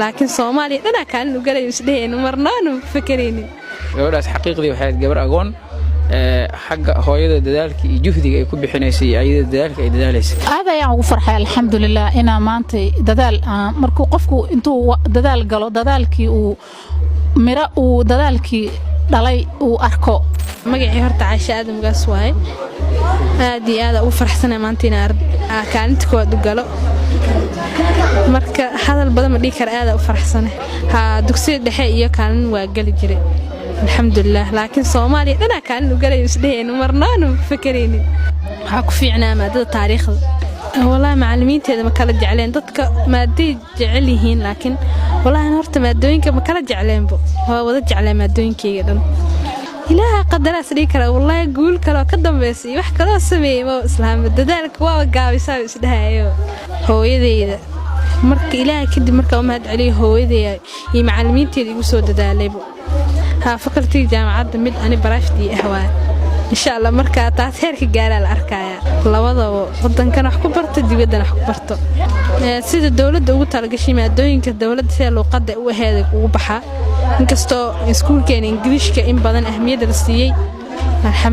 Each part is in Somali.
Laakiin Soomaaliya dhanaa kaalin u galayo isdhehayno, marnaanu fakaraynin. Gabadhaas xaqiiqdii waxay ahayd gabar agoon, xagga hooyada dadaalka iyo juhdiga ay ku bixinaysay iyo ayada dadaalka ay dadaalaysay. Aad ayaan ugu farxay, alxamdulilah, inaa maanta dadaal, markuu qofku intuu dadaal galo, dadaalkii uu miro uu dadaalkii dhalay uu arko. Magacii horta Caasha Aadamgaas waaye. Aad iyo aada ugu faraxsanay maanta inaan kaalinta koowaad u galo. Marka hadal badan ma dhihi kara, aada u faraxsane. Haa, dugsiga dhexe iyo kaalin waa geli jiray, alxamdulilah, laakiin Soomaaliya dhanaa kaalin u galayo isdhehayno, marnaanu fakaraynin. Waxaa ku fiicnaa maadada taariikhda. Wallaahi macallimiinteeda ma kala jecleen, dadka maaday jecel yihiin, laakiin wallaahi horta maadooyinka ma kala jecleenbo, waa wada jecleen maadooyinkayga dhan. Ilaaha qadaraas dhihi kara. Wallaahi guul kaloo ka dambaysa iyo wax kaloo sameeyey ma islaama, dadaalka waaba gaabisaa isdhahayo. Hooyadeyda marka Ilaaha kadib, markaa u mahad celiyo hooyadeyda iyo macallimiinteeda igu soo dadaalaybo. Haa, faculty-ga jaamacadda mid ani private ah waa, insha Allah markaa taas heerka gaaraa la arkayaa. Labadaba, wadankana wax ku barto, dibaddana wax ku barto, sida dowladda ugu talagashay maadooyinka dowladda, sida luuqadda u aheeda ugu baxaa, inkastoo iskuulkeena Ingiriishka in badan ahmiyadda la siiyey.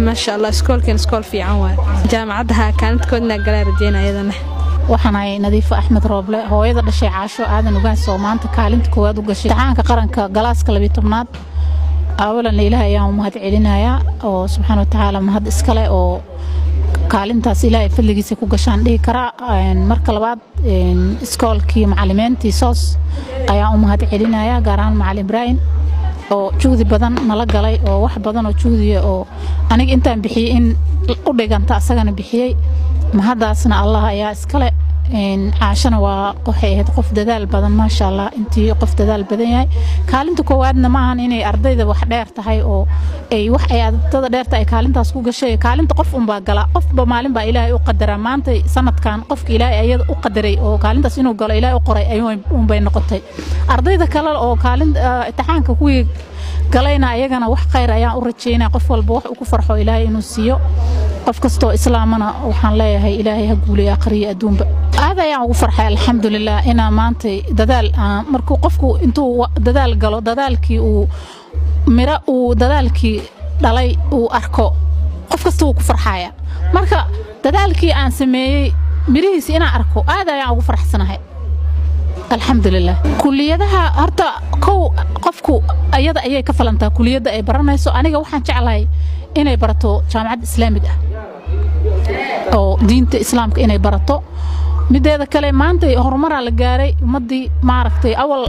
Maasha Allah, iskoolkeen iskool fiican waay. Jaamacadda haa, kaalinta koodinaa galaa rajeyna ayadana. Waxaan ahay Nadiifo Axmed Rooble, hooyada dhashay Caasho Aadan Ugaas oo maanta kaalinta koowaad u gashay imtixaanka qaranka galaaska 12aad. Awalan, Ilaah ayaan u mahad celinayaa oo subxaana wa tacaala mahad iskale oo kaalintaas Ilaahay fadligiisa ku gashaan dhihi karaa. Marka labaad, iskoolkii macalimiintii SOS ayaan u mahad celinayaa, gaar ahaan Macalin Ibraahim oo juhdi badan nala galay, oo wax badan oo juhdiya oo aniga intaan bixiyey in u dhiganta asagana bixiyey. Mahadaasna Allah ayaa iskale. Caashana waa waxay ahayd qof dadaal badan, maasha Allah. Intii qof dadaal badan yahay, kaalinta koowaadna maahan inay ardayda wax dheer tahay oo ay wax ay ardada dheerta ay kaalintaas ku gashay. Kaalinta qof unbaa gala, qofba maalin baa Ilaahay u qadaraa. Maanta sanadkan qofka Ilaahay ayada u qadaray oo kaalintaas inuu galo Ilaahay u qoray unbay noqotay. Ardayda kale oo kaalin imtixaanka kuwii galayna, ayagana wax khayr ayaan u rajeynaya. Qof walba wax uu ku farxo Ilaahay inuu siiyo. Qof kastoo islaamana waxaan leeyahay Ilaahay ha guuleeyo akhriya adduunba. Aad ayaan ugu farxay, alxamdulilah, inaa maanta dadaal, markuu qofku intuu dadaal galo, dadaalkii uu miro uu dadaalkii dhalay uu arko, qof kasta wuu ku farxaya. Marka dadaalkii aan sameeyey mirihiisi inaan arko, aad ayaan ugu faraxsanahay, alxamdulilah. Kuliyadaha horta kow qofku ayada ayay ka falantaa kuliyadda ay baranayso. Aniga waxaan jeclahay inay barato jaamacadda Islaamiga ah oo diinta Islaamka inay barato. Mideeda kale, maanta horumaraa la gaaray ummaddii, maaragtay awal.